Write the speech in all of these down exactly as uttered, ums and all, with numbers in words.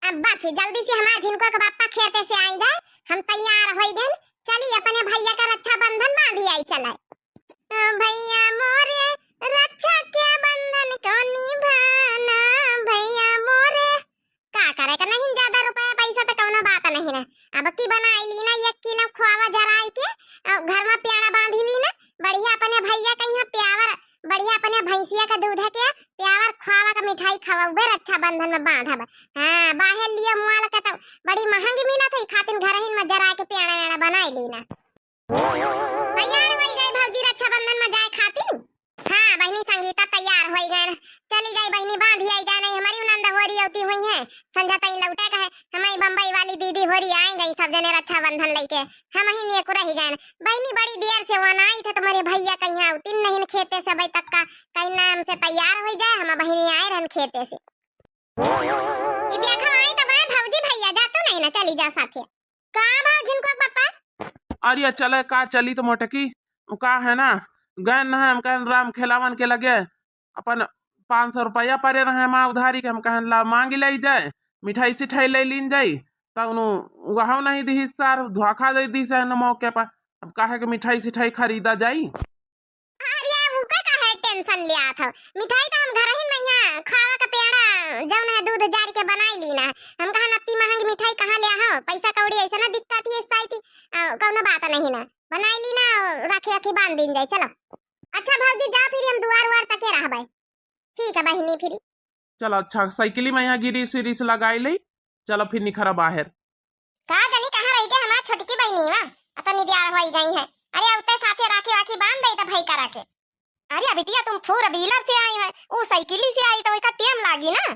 अब बस, जल्दी से हमार झिनकुआ के बापा खेते से आई जाए, हम तैयार होई गए, चली अपने भैया का रक्षाबंधन बांधी आई चले। ओ भैया मोरे रक्षा के बंधन को निभाना, भैया मोरे। का करे का नहीं, ज्यादा रुपया पैसा तो कौनो बात नहीं ना। अब की बनाई ली ना, एक किलो खोवा जराई के, अ, घर में पेड़ा बांधी ली ना, बढ़िया अपने भैया के यहाँ प्यावर, बढ़िया अपने भैंसिया के दूध के प्यावर खोवा के मिठाई खवाबे, रक्षाबंधन में बांधब। हाँ, बाहर लिए मुआल के तो बड़ी महंगी मिलत है, खातिन घरहिन में जरा के पेड़ा वेड़ा बनाई ली ना। तैयार होई गई भौजी रक्षाबंधन में जाए खातिर। हाँ बहिनी, संगीता तैयार होई गए, चली गई बहिनी, बांधी आई जाए, नहीं हमारी नंद होरी अवती हुई है, संझा तई लौटे का है, हमारी बम्बई वाली दीदी होरी आई गई, सब जने रक्षाबंधन लेके, हम ही नेक रह गए। बहिनी बड़ी देर से वन आई थे तुम्हारे भैया कहीं अवती नहीं खेते से अबे तक का, कहीं ना हमसे तैयार हो जाए, हम बहिनी आए रहन खेते से। ये देखो आई तो गए भौजी भैया, जा तू नहीं ना, चली जा साथे। का भा झिनकुआ के पापा? अरे चले का चली तो मोटकी, उ का है ना, गए न है, हम कहन राम खेलावन के लगे अपन पाँच सौ रुपया परे रहे माँ उधारी के, हम कहन ला मांगी लाई जाए, मिठाई सिठाई ले लीन जाई, तब उनु वहाँ नहीं दिहिस सार, धोखा दे दिहिस है न मौके पर। अब काहे के मिठाई सिठाई खरीदा जाई? अरे, उ का काहे टेंशन लियात हो? मिठाई तो हम घरहिन में यहाँ खावा का पेड़ा, जौन है दूध जार के बनाई ली ना। हम कहा अत्ती महंगी मिठाई कहाँ ले हो? पैसा कौड़ी ऐसे ना दिक्कत ही इस साइड, अ, कौनो बात नहीं ना। बनाई ली ना, राखी राखी बांध दीन जाए, चलो। अच्छा भौजी, जा फिर हम दुआर उआर तके रहबे। ठीक है बहिनी, फिर। चलो अच्छा, साइकिली में यहाँ गिरीस उरीस लगाई ले, चलो फिर निखरा बाहर। का जानी कहाँ रही के हमार छोटकी बहिनी वा, अतनी देर होई गई है। अरे, उते साथे राखी वाखी बांध दे त भाई करा के। अरे बिटिया, तुम फोर व्हीलर से आई है, उ साइकिली से आई तो ओका टेम लागी ना।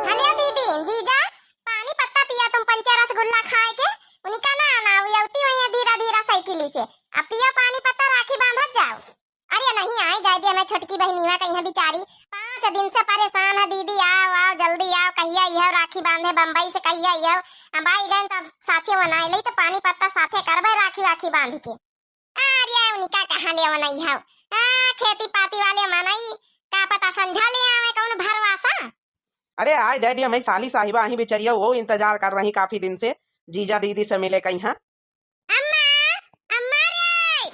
हेलो दीदी, जीजा, पानी पत्ता पिया तुम, पंचे रसगुल्ला खाए के, उनका ना आना, उ अवती हुई है धीरा धीरा साइकिली से। अब पियो पानी पत्ता, राखी बांधत जाओ। अरे नहीं आई जाए दे, हमें छोटकी बहिनीवा कहीं बिचारी पाँच दिन से परेशान है, दीदी आओ आओ जल्दी आओ, कहिया यह राखी बांधे बम्बई से, कहिया यह। अब आई गए तब साथे मनाए ले तो पानी पत्ता साथे करबे राखी वाखी बांध के। अरे उनका कहाँ ले वनई हो, आ, खेती पाती वाले मनई, का पता संझा ले आवे कौन भरवासा। अरे आए जाए दे, हमें साली साहिबा अहीं बिचरिया वो इंतजार कर रही काफी दिन से, जीजा दीदी से मिले कहीं। अम्मा, अम्मा रे!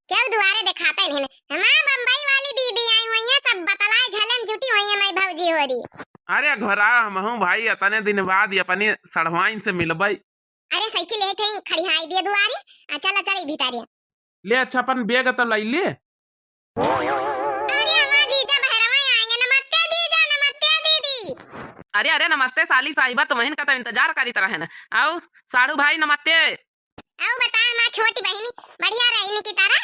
केहू दुआरे देखाते नहीं। हमार बम्बई वाली दीदी आई हुई है, सब बतलाए झलम जुटी हुई है, मैं भौजी होरी। अरे घोरा, हमहू भाई, अतने दिन बाद ये अपने सड़वाइन से मिलबई। अरे साइकिल यही ठेंग खड़ी हाई दिया दुआरे, आ चला चली भीतरिया। ले अच्छा, अपन बैग तो लाई ले। अरे हमार जीजा भैरवा आएंगे, नमस्ते जीजा, नमस्ते दीदी। अरे, अरे, नमस्ते साली साहिबा, तुम्हिन का तो इंतजार करीत रहन। आओ, साढ़ू भाई, नमस्ते। आओ, बता, हमार छोटी बहिनी, बढ़िया रहनी की तरह?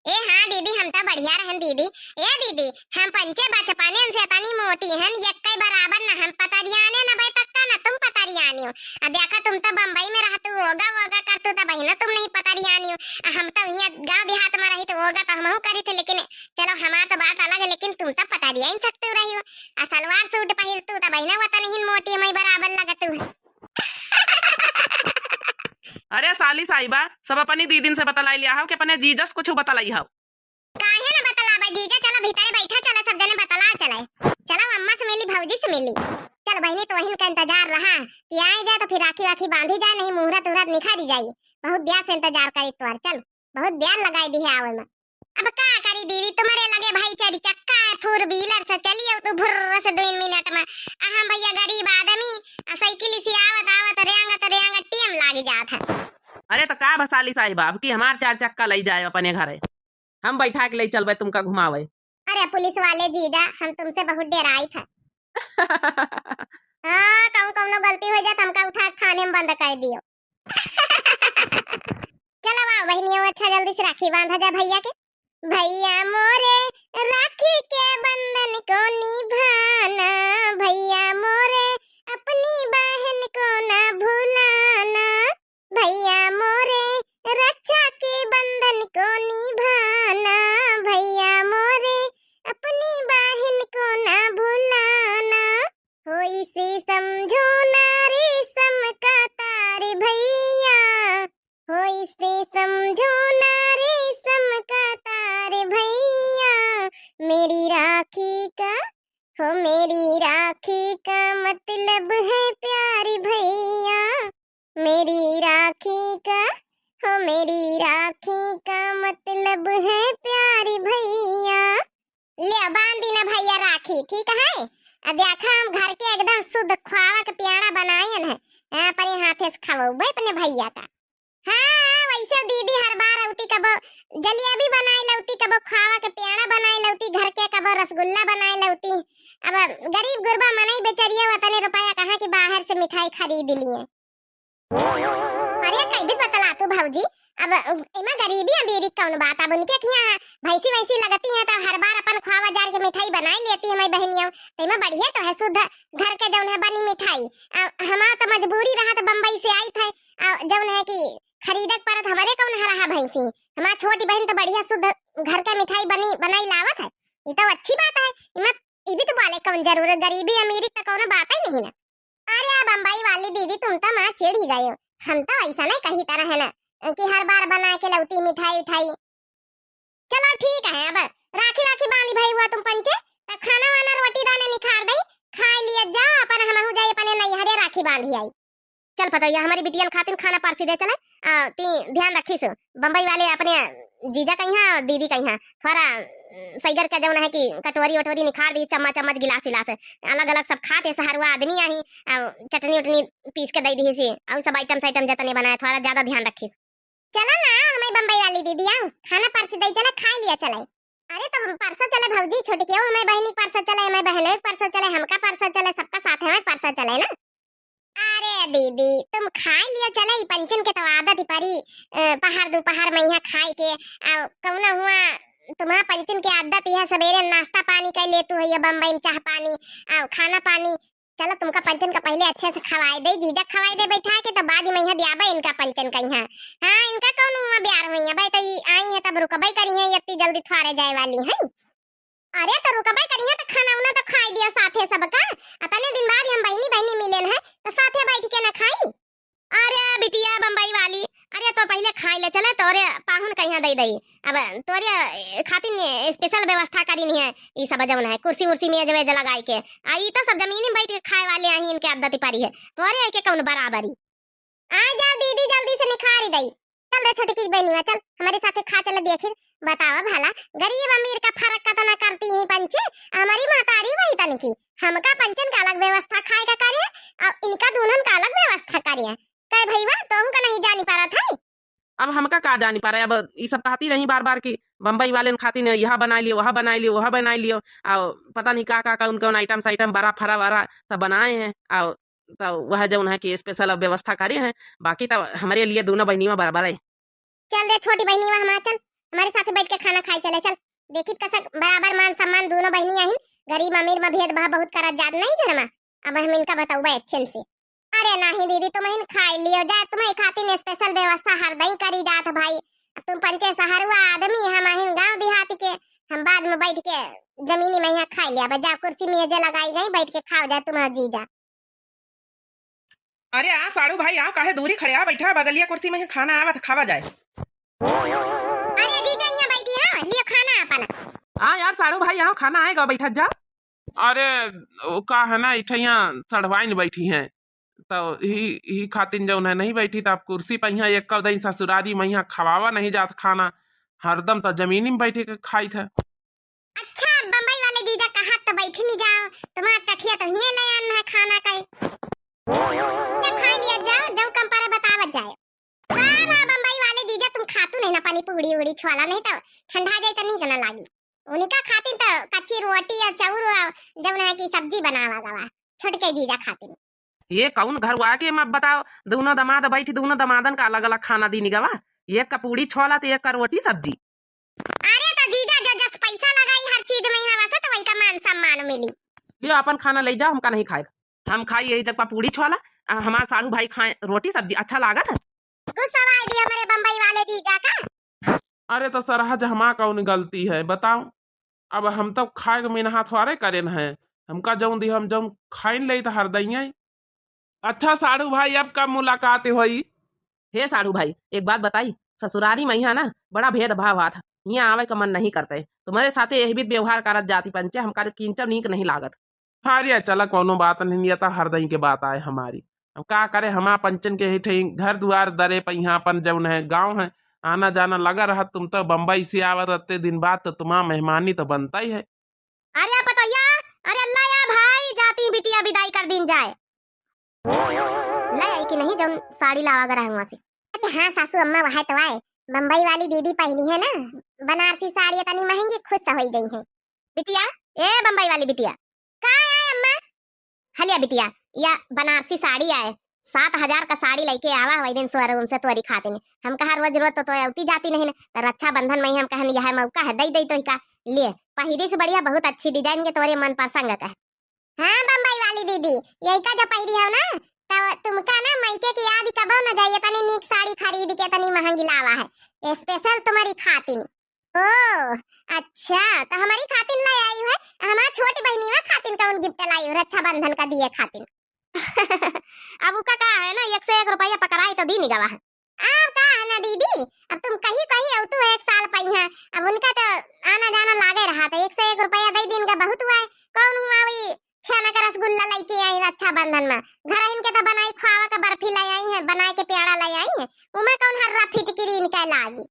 ए हाँ दीदी, हम तो बढ़िया रहन दीदी। ए दीदी, हम पंचे बचपने से तनी मोटी हन, यक्के बराबर न हम पतरियाने न बैतक्का न तुम पतरियाने हो। आ देखा, तुम तो बम्बई में रहतू, होगा वोगा करतू, तो बहिना तुम नहीं पतरियाने हो। आ हम तो हियाँ गाँव देहात में रही तो होगा तो हमहू करी थे, लेकिन चलो हमार तो बात अलग है, लेकिन तुम तो पतरिया ही सकते रही हो। आ सलवार सूट पहिरतू तो बहिना वतन ही मोटी हमारी बराबर लगतू। अरे साली साहिबा, सब अपनी दीदिन से बतलाई लिया हो कि अपने जीजस कुछ बतलाई हो? काहे न बतलाबे जीजा, चला भीतरे बैठा, चला सब जने बतला चले। चला अम्मा से मिली, भौजी से मिली। चल बहिनी, तोहिन का इंतजार रहा कि आए जाए तो फिर राखी वाखी बांधी जाए, नहीं मुहूर्त उहूर्त निखारी जाई। बहुत ब्याह से इंतजार करी तोर, चल बहुत ब्याह लगाई दी है आवे में। अब का करी दीदी, तुम्हारे लगे भाई चार चक्का है, फोर व्हीलर से चली आओ तू भुर्र से दो मिनट में। आ हम भैया गरीब आदमी, आ साइकिल से आवत आवत रेंगत रेंगत टेम लाग जात है। अरे तो का भा साली साहिबा, अब की हमार चार चक्का लई जाए अपने घरे। हम बैठा के ले चलबे तुमका घुमावे। अरे पुलिस वाले जीजा, हम तुमसे बहुत डेराई थे। हाँ, कहूँ कौनो गलती हो जाए तो हमका उठा के थाने में बंद कर दियो। चलो आओ बहनियों, अच्छा जल्दी से राखी बांधा जा भैया के। भैया मोरे राखी के बंधन को निभाना, भैया मोरे अपनी बहन को ना भुलाना। भैया मोरे रक्षा के बंधन को निभाना, भैया मोरे अपनी बहन को ना भुलाना। होई से समझो ना रेशम का तार भैया, होई से समझो ना रेशम का तार भैया, मेरी राखी का हो मेरी राखी का मतलब है प्यार भैया, मेरी राखी का, हो मेरी राखी का मतलब है प्यार भैया। ले बांध दी ना भैया राखी, ठीक है? अब देखा हम घर के एकदम शुद्ध खोवा के पेड़ा बनायन है, अपने हाथे से खवउबे अपने भैया का। हाँ, वैसे दीदी हर बार अउती, कबो जलेबी बनाए लउती, कबो खोवा के पेड़ा बनाए लउती, घर के कबो रसगुल्ला बनाए लउती। अब गरीब गुरबा मनई बेचरिया वतने रुपया कहाँ कि बाहर से मिठाई खरीद लिए। अरे कई भी बतला तू भौजी, अब एमा गरीबी अमीरी कौन बात? अब उनके किहाँ भैंसी वैसी लगती है तो हर बार अपन खोवा जार के मिठाई बनाए लेती हमारी बहनियों, तो एमा बढ़िया तो है शुद्ध घर के जौन है बनी मिठाई। अब हमार तो मजबूरी रहा तो बम्बई से आई थे, आ, जौन है कि खरीदक परत हमरे कौन हरहा भैंसी, हमार छोटी बहन तो बढ़िया शुद्ध घर के मिठाई बनी, बनाई लावत है, ये तो अच्छी बात है। इमा, ये भी तो बोले कौन जरूरत, गरीबी अमीरी तो कौनो बात ही नहीं ना। अरे बम्बई वाली दीदी, तुम तो माँ चिढ़ ही गए हो, हम तो ऐसा नहीं कही तरह है ना कि हर बार बना के लौती मिठाई उठाई। चलो ठीक है, अब राखी वाखी बांधी भई हुआ तुम पंचे, तब खाना वाना रोटी दाने निखार दई, खाए लिए जाओ, अपन हमहू जाई अपने नैहरे राखी बांधी आई। चल पतैया, हमारी बिटियन खातिन खाना परसी दे चले, आ, ती ध्यान रखी सो, बम्बई वाले अपने जीजा कहिया, दीदी कहिया, थोड़ा, अम, सैगर के जौन है कि कटोरी वटोरी निखार दी, चम्मच चम्मच, गिलास विलास, अलग अलग सब खाते, सहरुआ आदमी आही, आ, चटनी उटनी पीस के दे दी सी, और सब आइटम साइटम जतने बनाए, थोड़ा ज्यादा ध्यान रखी सो। चलो ना, हमें बम्बई वाली दीदी आओ, खाना परसी दई चले, खाए लिया चले। अरे तो परसों चले भौजी, छोटकियो हमें बहनी परसों चले, हमें बहनों परसों चले, हमका परसों चले, सबका साथ हमें परसों चले ना। अरे दीदी, तुम खाए लियो चले, ई पंचन के तो आदत ही परी, अ, पहर दोपहर में यहाँ खाए के, आ, कौना हुआ तुम्हारा पंचन के आदत यह सवेरे नाश्ता पानी कर ले तू है, बम्बई में चाह पानी, आ, खाना पानी। चलो तुमका पंचन का पहले अच्छे से खवाए दे, जीजा खवाए दे बैठा के, तो बाद में यहाँ दियाबे इनका पंचन का यहाँ। हाँ, इनका कौन हुआ ब्यार हुई है भाई, तो ई आई है तब रुकबे करी है, इतनी जल्दी थोड़े जाए वाली है। अरे तो रुकबे करिहे तो खाना उना तो खाई दिया साथे सबका। अतने दिन बाद हम बहिनी बहिनी मिलेन है तो साथे बैठ के ना खाई। अरे बिटिया बम्बई वाली, अरे तो पहले खाई ले चले, तोरे पाहुन कहिया दे दई। अब तोरे, ए, खातिन special व्यवस्था करी नहीं है, ई सब जौन है कुर्सी उर्सी मेज वेज लगाई के, आ ई तो सब जमीनी में बैठ के खाए वाले आही, इनके आदत परी है, तोरे के कौन बराबरी। आ जाओ दीदी, जल्दी से निखारी दई। चल रे छोटकी बहनिया, चल हमरे साथे खा चल। देखी बतावा भला, गरीब अमीर का फर्क कतना करती ही पंचे। हमारी महतारी वही तनकी, हमका पंचन का अलग व्यवस्था खाए का करे और इनका दुल्हन का अलग व्यवस्था करे। कहे भईवा, तोहू का नहीं जानी पारत है? अब हमका का जानी पारे, अब ई सब कहती रही बार बार कि बम्बई वाले खातिर यह बनाई लियो, वह बनाई लियो, वह बनाई लियो, और पता नहीं का का कौन कौन आइटम साइटम, बड़ा फरा वरा सब बनाए हैं। और तो वह जौन है कि special अब व्यवस्था करे हैं, बाकी तो हमरे लिए दोनों बहनियों बराबर है। चल रे छोटी बहनियों हमार, चल हमरे साथे बैठ के खाना खाए चले, चल। देखित कसक बराबर मान सम्मान दोनों बहनी आहिन, गरीब अमीर में भेदभाव बहुत करत जात नहीं घर में। अब हम इनका बतउबे अच्छे से। अरे नहीं दीदी, तुम हिन खाई लियो जा, तुम्हारी खातिर special व्यवस्था हर दई करी जात भाई। अब तुम पंचे सहरुआ आदमी, हम आहिन गाँव देहात के, हम बाद में बैठ के जमीनी में यहाँ खाई लिया, जा कुर्सी मेजे लगाई गई, बैठ के खाओ जा तुम्हारा जीजा। अरे आ साड़ू भाई, आओ, काहे दूरी खड़े, आ बैठा बगलिया कुर्सी में, खाना आवत, खावा जाए। अरे जीजा, यहाँ बैठी, हाँ, लियो खाना अपन। आ यार साड़ू भाई, आओ, खाना आएगा, बैठा जा। अरे, वो का है ना, इठैया सढ़वाइन बैठी हैं, तो ही, ही खातिन जौन है नहीं बैठी, तो आप कुर्सी पर यहाँ एक कदई ससुरारी में यहाँ खवावा नहीं जात खाना, हरदम तो जमीनी में बैठे के खाई था। अच्छा, बम्बई वाले जीजा कहा तो बैठी नहीं जाओ, तुम्हारा टठिया तो हिये ले आन है खाना का। ले खाई लिया जाओ, जब कम पड़े बतावत जाए। का बा बम्बई वाले जीजा, तुम खातू नहीं ना पानी पूड़ी उड़ी छोला, नहीं तो ठंडा जाए तो नीक ना लागी। उनका खातिर तो कच्ची रोटी या चाउर या जौन है कि सब्जी बनावा गवा, छोटके जीजा खातिर। ये कौन घर हुआ कि मत बताओ, दोनों दमाद बैठी, दोनों दमादन का अलग अलग खाना दीनी गवा, एक का पूड़ी छोला तो एक का रोटी सब्जी। अरे तो जीजा जो जस पैसा लगाई हर चीज में यहाँ वैसे तो वही का मान सम्मान मिली। लियो अपन खाना ले जाओ, हमका नहीं खाएगा, हम खाई यही जगह पूड़ी छोला, आ हमार साढ़ू भाई खाए रोटी सब्जी, अच्छा लागत है। गुस्सा आई दी हमारे बम्बई वाले जीजा का। अरे तो सरहज हमार कौन गलती है बताओ, अब हम तो खाए के मेहनत थोड़े करेन है, हमका जौन दी हम जौन खाइन ले तो हर दइये। अच्छा साढ़ू भाई, अब कब मुलाकात होई? हे साढ़ू भाई, एक बात बताई, ससुरारी में यहाँ ना बड़ा भेदभाव हुआ था, यहाँ आवे का मन नहीं करते, तुम्हारे साथे यही बीत व्यवहार करत जाती पंचे, हमका किंचन नीक नहीं लागत। अरे चला, कौनो बात नहीं, ये तो हर दही के बात आए हमारी। अब का करे, हमा पंचन के हिठई घर दुआर दरे पे यहाँ अपन जौन है गाँव है, आना जाना लगा रहा। तुम तो बम्बई से आवत रहते दिन बाद, तो तुम्हारा मेहमानी तो बनता ही है। अरे पतोहिया, अरे अल्लाह या भाई, जाती बिटिया बिदाई कर दीन जाए। ले आई कि नहीं जौन साड़ी लावा गरा हुआ से? अरे हाँ सासू अम्मा, वह तो आए, बम्बई वाली दीदी पहनी है ना बनारसी साड़ी, इतनी महंगी, खुश हो गई है। बिटिया, ए बम्बई वाली बिटिया, का आए अम्मा? हलिया बिटिया, या बनारसी साड़ी आए, सात हजार का साड़ी लेके आवा है वही दिन showroom से तोरी खातिन। हम कहा रोज रोज तो, तो अवती जाती नहीं ना, तो रक्षाबंधन में ही हम कहन यह मौका है, दई दई तो ही का, ले पहिरी से बढ़िया, बहुत अच्छी design के तोरे मन पसंद का है। हाँ बम्बई वाली दीदी, यही का जो पहिरी हो ना, तो तुमका ना मायके की याद कबो न जाइए, तनी नीक साड़ी खरीद के तनी महंगी लावा है, special तुम्हारी खातिन। ओ, अच्छा, तो हमारी खातिन ले आई है, हमार छोटी बहनीवा खातिन कौन gift लाई हो रक्षाबंधन का दिए खातिन? अब उका का है ना, एक से एक रुपया पकड़ाई तो दी निगवा है। अब का है ना दीदी, अब तुम कहीं कहीं हो तू एक साल पई है, अब उनका तो आना जाना लागे रहा था, एक से एक रुपया दे दिन का बहुत हुआ है। कौन हुआ वही छेना का रसगुल्ला लेके आई रक्षाबंधन में, घर इनके तो बनाई खावा का बर्फी ले आई है, बनाए के पेड़ा ले आई है, उमा कौन हर्रा फिटकिरी इनके लागी।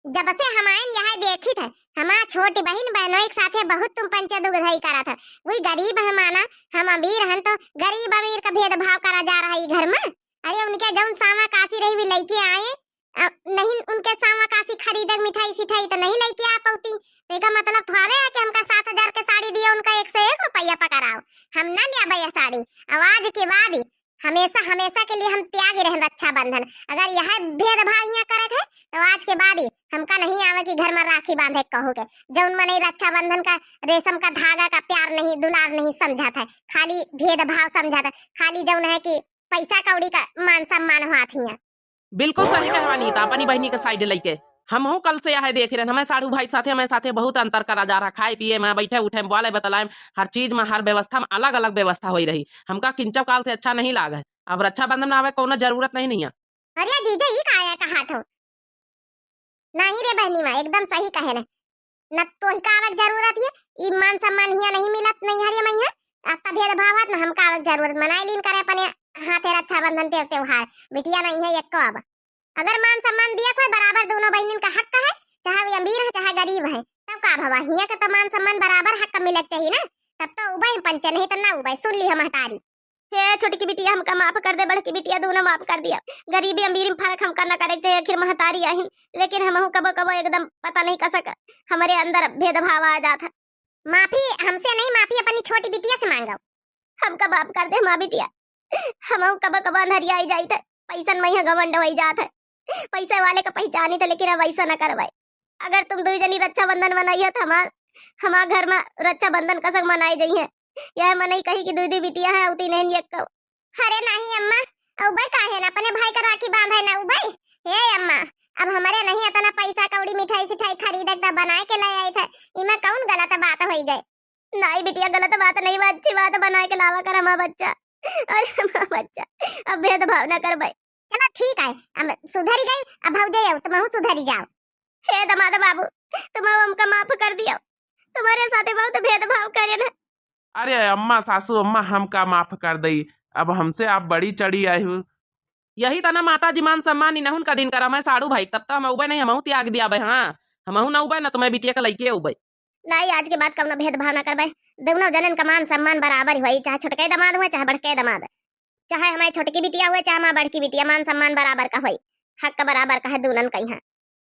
जब से हमायन यह देखित है, हमार छोटी बहिन बहनों के साथे बहुत तुम पंचे दुगधई करत है। वही गरीब है माना, हम अमीर हन तो गरीब अमीर का भेदभाव करा जा रहा है ई घर में। अरे उनके जौन सावा काशी रही भी लेके आए, अ, नहीं उनके सावा काशी खरीदे मिठाई सिठाई तो नहीं लेके आ पौती। तो एका मतलब थोड़े है कि हमका सात हजार के साड़ी दिए, उनका एक से एक रुपया पकड़ाओ, हम ना ले आबे ये साड़ी। अब आज के बाद ही हमेशा, हमेशा के लिए हम त्यागी रहन रक्षाबंधन। अगर यह भेदभाव यहाँ करे थे, तो आज के बाद ही हमका नहीं आवे कि घर में राखी बांधे कहू के। जौन मनई रक्षाबंधन का रेशम का धागा का प्यार नहीं, दुलार नहीं समझत है, खाली भेदभाव समझत है, खाली जौन है कि पैसा कौड़ी का मान सम्मान हुआ थी। बिल्कुल सही कहवा नीता, अपनी बहिनी के side लइके। हमहू कल से यह देख रहन, हमें साढ़ू भाई साथे, हमें साथे बहुत अंतर करा जा रहा। खाए पिए में, बैठे उठे में, बोले बतलाए में, हर चीज में, हर व्यवस्था में अलग अलग व्यवस्था होई रही। हमका किंचव काल से अच्छा नहीं लागे। अब रक्षाबंधन में आवे कोनो जरूरत नहीं, नहीं है। अरे जीजा, ई का आया कहा थो? नहीं रे बहनी माँ, एकदम सही कहे रहे। न तोहिका आवक जरूरत है, ई मान सम्मान हिया नहीं मिलत नैहरिया में है। अत्ता भेदभाव है, न हमका आवक जरूरत। मनाई लीन करे अपने हाथे रक्षाबंधन ते त्योहार। बिटिया नहीं है एको अब। अगर मान सम्मान दिया कोई बराबर दोनों बहनिन का हक है, चाहे वो अमीर है चाहे गरीब है, तब का भवा? हिया के तो मान सम्मान बराबर हक मिले के चाहिए ना। तब तो उबे हम पंचे, नहीं तो ना उबे। सुन ली हम महतारी। हे छोटकी बिटिया, हमका माफ कर दे, बड़की बिटिया, दोनों माफ कर दिया। गरीबी अमीरी में फर्क हमका न करे के चाहिए, आखिर महतारी आहिन, लेकिन हमहू कबो कबो एकदम पता नहीं कसक हमरे अंदर भेदभाव आ जात है। माफी हमसे नहीं, माफी अपनी छोटी बिटिया से मांगो। हमका माफ कर दे माँ बिटिया, हमहू कबो कबो अंधरिया आई जाइत है, पैसन में ही घमंड होई जात है, पैसे वाले का पहचानी थे, लेकिन अब ऐसा न करवाए। अगर तुम दुई जनी रक्षाबंधन मनाई है तो हमार, हमार घर में रक्षाबंधन कसक मनाई जाई है। यह मनई कही कि दुई दुई बिटिया है, अउती नहीं एक कौ। अरे नहीं अम्मा, अउबे काहे ना, अपने भाई का राखी बांधे ना उबे। हे अम्मा, अब हमरे नहीं इतना पैसा कौड़ी मिठाई सिठाई खरीदे त बनाए के ले आई थे, इमा कौन गलत बात होई गए? नहीं बिटिया, गलत बात नहीं बा, अच्छी बात बनाए के लावा कर हमार बच्चा। अरे हमार बच्चा, अब भेदभाव ना करबे। चलो ठीक है, अब सुधरी गई, अब भौजे आओ, तुमहू सुधरी जाओ। हे दमाद बाबू, तुम हमका माफ कर दियो, तुम्हारे साथे बहुत भेदभाव करे ना। अरे अम्मा, सासू अम्मा, हमका माफ कर दई, अब हमसे आप बड़ी चढ़ी आई हो। यही तना माता जी मान सम्मान इनहुन का दिन करा, मैं साड़ू भाई, तब तो हम उबे नहीं, हमहू त्याग दिया बे, हाँ, हमहू ना उबे ना तुम्हें बिटिया का लइके उबे। नहीं, आज के बाद कौनो भेदभाव ना करबे, दोनों जनन का मान सम्मान बराबर होई, चाहे छोटके दमाद हुए, चाहे बड़के दमाद, चाहे हमारे छोटकी बिटिया हुए, चाहे हमारे बड़की बिटिया, मान सम्मान बराबर का होई, हक बराबर का है दोनों का यहाँ।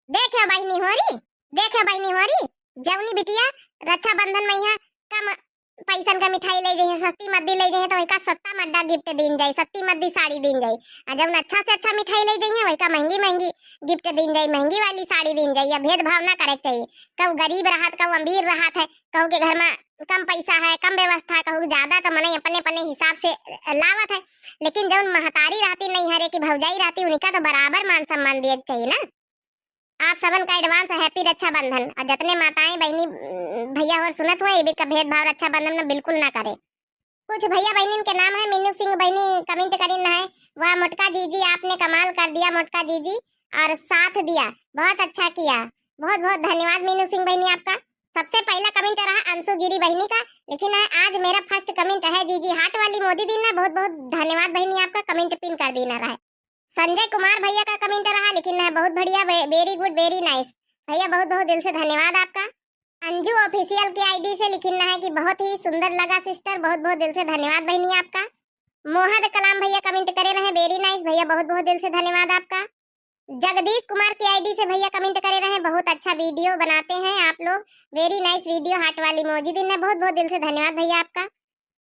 देखे बहिनी होरी, देखे बहिनी होरी, जौनी बिटिया रक्षाबंधन में यहाँ कम पैसन का मिठाई ले जाइए, सस्ती मद्दी ले जाइए, तो वही का सस्ता मड्डा gift दीन जाई, सस्ती मद्दी साड़ी दीन जाई। आ जौन अच्छा से अच्छा मिठाई ले जाइए, वही का महंगी महंगी gift दीन जाई, महंगी वाली साड़ी दीन जाई। या भेदभाव ना करे के चाहिए, कहू गरीब रहत, कहू अमीर रहत है, कहू के घर में कम पैसा है, कम व्यवस्था, कहू ज्यादा, तो मनई अपने अपने हिसाब से लावत है। लेकिन जौन महतारी रहती, नैहरे की भौजाई रहती, उनका तो बराबर मान सम्मान दिए के चाहिए ना। आप सबन का advance happy रक्षाबंधन। और जितने माताएं बहनी, उम, भैया और सुनत हुए, ये भी का भेदभाव रक्षाबंधन में बिल्कुल ना करे। कुछ भैया बहनिन के नाम है, मीनू सिंह बहनी comment करीन है, वाह मोटका जीजी आपने कमाल कर दिया मोटका जीजी, और साथ दिया, बहुत अच्छा किया, बहुत बहुत धन्यवाद मीनू सिंह बहनी आपका। सबसे पहला comment रहा अंशु गिरी बहिनी का, लेकिन है आज मेरा first comment है जीजी, heart वाली मोजी दीन है, बहुत बहुत धन्यवाद बहिनी आपका, comment pin कर दीन रहा है। संजय कुमार भैया का comment रहा, लेकिन है बहुत बढ़िया, very good, very nice। भैया बहुत बहुत दिल से धन्यवाद आपका। अंजू Official की ID से लिखिन है कि बहुत ही सुंदर लगा sister, बहुत बहुत दिल से धन्यवाद बहिनी आपका। मोहद कलाम भैया comment करे रहे, very nice भैया, बहुत बहुत दिल से धन्यवाद आपका। जगदीश कुमार की ID से भैया comment करे रहे, बहुत अच्छा video बनाते हैं आप लोग, very nice video, heart वाली मोजी दीन है, बहुत बहुत दिल से धन्यवाद भैया आपका।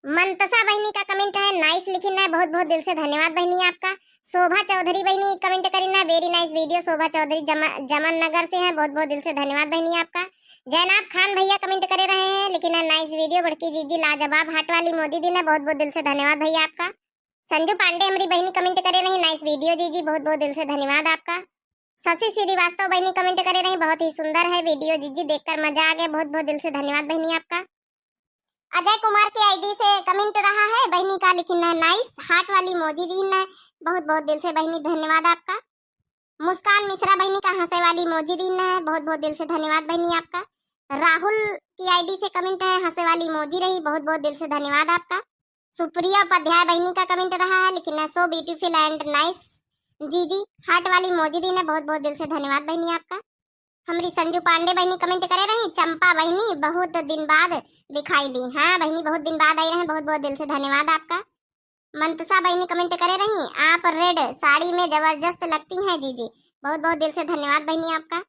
मंतसा बहिनी का comment है, nice लिखिन है, बहुत बहुत दिल से धन्यवाद बहिनी आपका। शोभा चौधरी बहिनी comment करिन है, very nice video, शोभा चौधरी जमा-, जमन नगर से है, बहुत बहुत दिल से धन्यवाद बहिनी आपका। जैनाब खान भैया comment करे रहे हैं, लिखिन है nice video, बड़की जीजी लाजवाब, heart वाली मोजी दीन है, बहुत बहुत दिल से धन्यवाद भैया आपका। संजू पांडे हमरी बहिनी comment करे रही, nice video जीजी, बहुत बहुत दिल से धन्यवाद आपका। शशि श्रीवास्तव बहिनी comment करे रही, बहुत ही सुंदर है video जीजी, देखकर मजा आ गया, बहुत बहुत दिल से धन्यवाद बहिनी आपका। अजय कुमार के ID से comment रहा है, बहिनी का लिखिन है nice, heart वाली मोजी दीन है, बहुत बहुत दिल से बहिनी धन्यवाद आपका। मुस्कान मिश्रा बहिनी का हंसे वाली मोजी दीन है, बहुत बहुत दिल से धन्यवाद बहिनी आपका। राहुल की ID से comment है, हंसे वाली मोजी रही, बहुत बहुत दिल से धन्यवाद आपका। सुप्रिया उपाध्याय बहिनी का comment रहा है, लिखिन है so beautiful and nice जीजी, heart वाली मोजी दीन है, बहुत बहुत दिल से धन्यवाद बहिनी आपका। हमरी संजू पांडे बहिनी comment करे रही, चंपा बहिनी बहुत दिन बाद दिखाई दी। हाँ बहिनी, बहुत दिन बाद आई रहे, बहुत बहुत दिल से धन्यवाद आपका। मंतसा बहिनी comment करे रही, आप red साड़ी में जबरदस्त लगती हैं जीजी, बहुत बहुत दिल से धन्यवाद बहिनी आपका।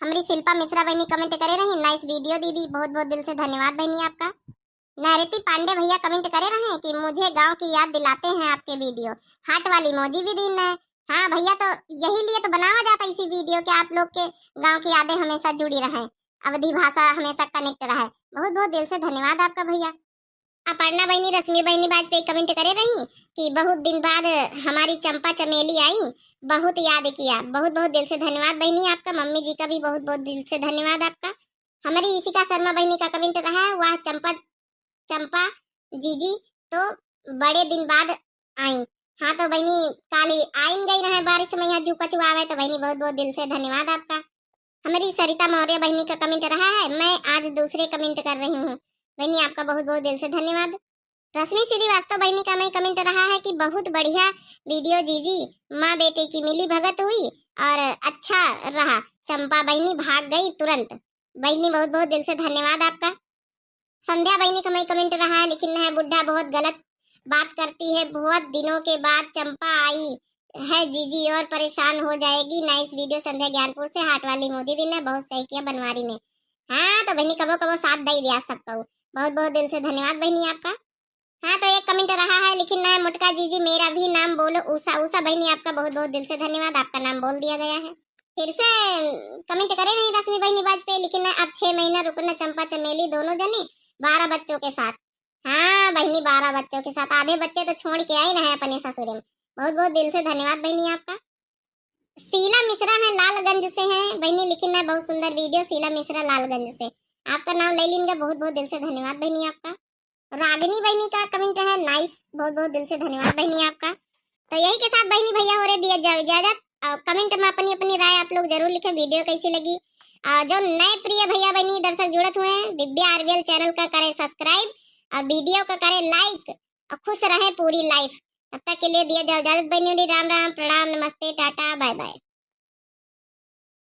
हमरी शिल्पा मिश्रा बहिनी comment करे रही, nice video दीदी, बहुत बहुत दिल से धन्यवाद बहिनी आपका। नैरति पांडे भैया comment करे रहे कि मुझे गांव की याद दिलाते हैं आपके video, heart वाली मोजी भी दीन है। हाँ भैया, तो यही लिए तो बनावा जाता इसी video कि आप लोग के गांव की यादें हमेशा जुड़ी रहें, अवधी भाषा हमेशा connect रहे। बहुत बहुत दिल से धन्यवाद आपका भैया। अपर्णा बहिनी, रश्मि बहिनी वाजपेयी comment करे रही कि बहुत दिन बाद हमारी चंपा चमेली आई, बहुत याद किया। बहुत बहुत दिल से धन्यवाद बहिनी आपका, मम्मी जी का भी बहुत बहुत दिल से धन्यवाद आपका। हमारी इशिका शर्मा बहिनी का comment रहा, वाह चंपा, चंपा जीजी तो बड़े दिन बाद आई। हाँ तो बहिनी, काली आइन गई रहे बारिश में यहाँ जू कचू आवे, तो बहिनी बहुत बहुत दिल से धन्यवाद आपका। हमारी सरिता मौर्य बहिनी का comment रहा है, मैं आज दूसरे comment कर रही हूँ। बहिनी आपका बहुत बहुत दिल से धन्यवाद। रश्मि श्रीवास्तव बहिनी का मैं comment रहा है कि बहुत बढ़िया video जीजी, माँ बेटे की मिली भगत हुई और अच्छा रहा। चंपा बहिनी भाग गई तुरंत। बहिनी बहुत बहुत दिल से धन्यवाद आपका। संध्या बहिनी का मैं comment रहा है, लिखिन है बुढ़ा बहुत गलत बात करती है, बहुत दिनों के बाद चंपा आई है जीजी और परेशान हो जाएगी। Nice video संध्या ज्ञानपुर से, heart वाली मोजी दीन है, बहुत सही किया बनवारी ने। हाँ तो बहिनी कबो कबो साथ दई दिया सबको, बहुत बहुत दिल से धन्यवाद बहिनी आपका। हाँ तो एक comment रहा है, लिखिन है मोटका जीजी मेरा भी नाम बोलो उषा। उषा बहिनी आपका बहुत बहुत दिल से धन्यवाद, आपका नाम बोल दिया गया है। फिर से comment करे रही रश्मि बहिनी वाजपेयी, लिखिन है अब छह महीना रुकना चंपा चमेली दोनों जनी बारह बच्चों के साथ। हाँ बहिनी, बारह बच्चों के साथ, आधे बच्चे तो छोड़ के आई रहे अपने ससुरे में। बहुत बहुत दिल से धन्यवाद बहिनी आपका। शीला मिश्रा है, लालगंज से है बहिनी, लिखिन है बहुत सुंदर video शीला मिश्रा लालगंज से, आपका नाम ले लीन गा, बहुत बहुत दिल से धन्यवाद बहिनी आपका। रागिनी बहिनी का comment है nice, बहुत बहुत दिल से धन्यवाद बहिनी आपका। तो यही के साथ बहिनी भैया हो रहे दिया जाओ इजाजत। और comment में अपनी अपनी राय आप लोग जरूर लिखें, video कैसी लगी। और जो नए प्रिय भैया बहिनी दर्शक जुड़त हुए हैं, दिव्या RVL channel का करें subscribe और video का करें like। और खुश रहें पूरी life। तब तक के लिए दिया जाओ इजाजत बहिनी, राम राम, प्रणाम, नमस्ते, टाटा, bye bye।